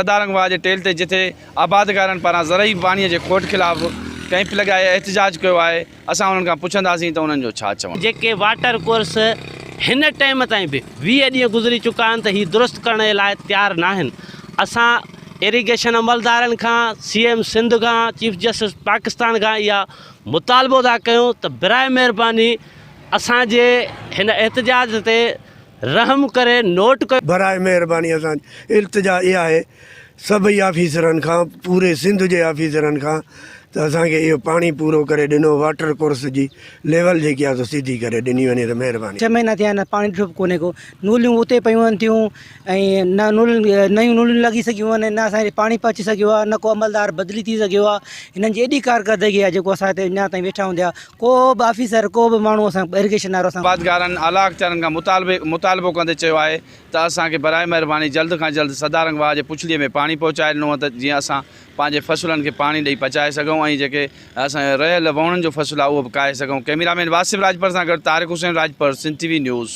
سدارنگ واهه جي ٽيل تي جتي آبادگارن پاران زرعي پاڻي جي کوٽ خلاف ڪئمپ لڳائي احتجاج ڪيو آهي اسان انهن کان پڇنداسين ته انهن جو ڇا چوڻ. جيڪي واٽر ڪورس هن ٽائيم تائين به 20 ڏينهن گذري چڪا آهن ته هي درست ڪرڻ جي لاء تيار ناهن اسان ايريگيشن عملدارن کان سي ايم سنڌ کان چيف جسٽس پاڪستان کان اها مطالبو ٿا ڪيون ته براء مهرباني اسان جي هن احتجاج تي رحم ڪري نوٽ ڪيو. براء مهرباني اسان جي التجا اها آهي سڀئي آفيسرن کان پوري سنڌ جي آفيسرن کان ته اسان کي اهو پاڻي پورو ڪري ڏنو واٽر ڪورس جي ليول جيڪي آهي سو سڌي ڪري ڏني وڃي ته مهرباني. ڇهه مهينا ٿيا آهن پاڻي ڏٺو به ڪونهي ڪو نوليون اتي پيون آهن ٿيون ۽ نه نولين نيون نوليون لڳي سگهيون آهن نه اسان کي پاڻي پهچي سگهيو آهي نه ڪو عملدار بدلي ٿي سگهيو آهي هنن جي ايڏي ڪارڪردگي آهي جيڪو اسان هتي اڃا تائين ويٺا هوندا ڪو به آفيسر ڪو به ماڻهو اسان ايريگيشن وارو اسان. آبادگارن اعليٰ اختيارن کان مطالبي مطالبو ڪندي چيو آهي ته اسان کي براء مهرباني جلد کان جلد سدارنگ واهه جي پڇڙي ۾ پاڻي پهچائي ڏنو ته جيئن اسان پنهنجي فصلن کي پاڻي ڏئي پچائي سگهون ۽ جيڪي اسان جو رهيل ووڻن جو فصل آهي اهو به ڪاهي سگهون ڪئميرا مين واصف راڄپر سان گڏ Tariq Hussain Rajpar Sindh T V news.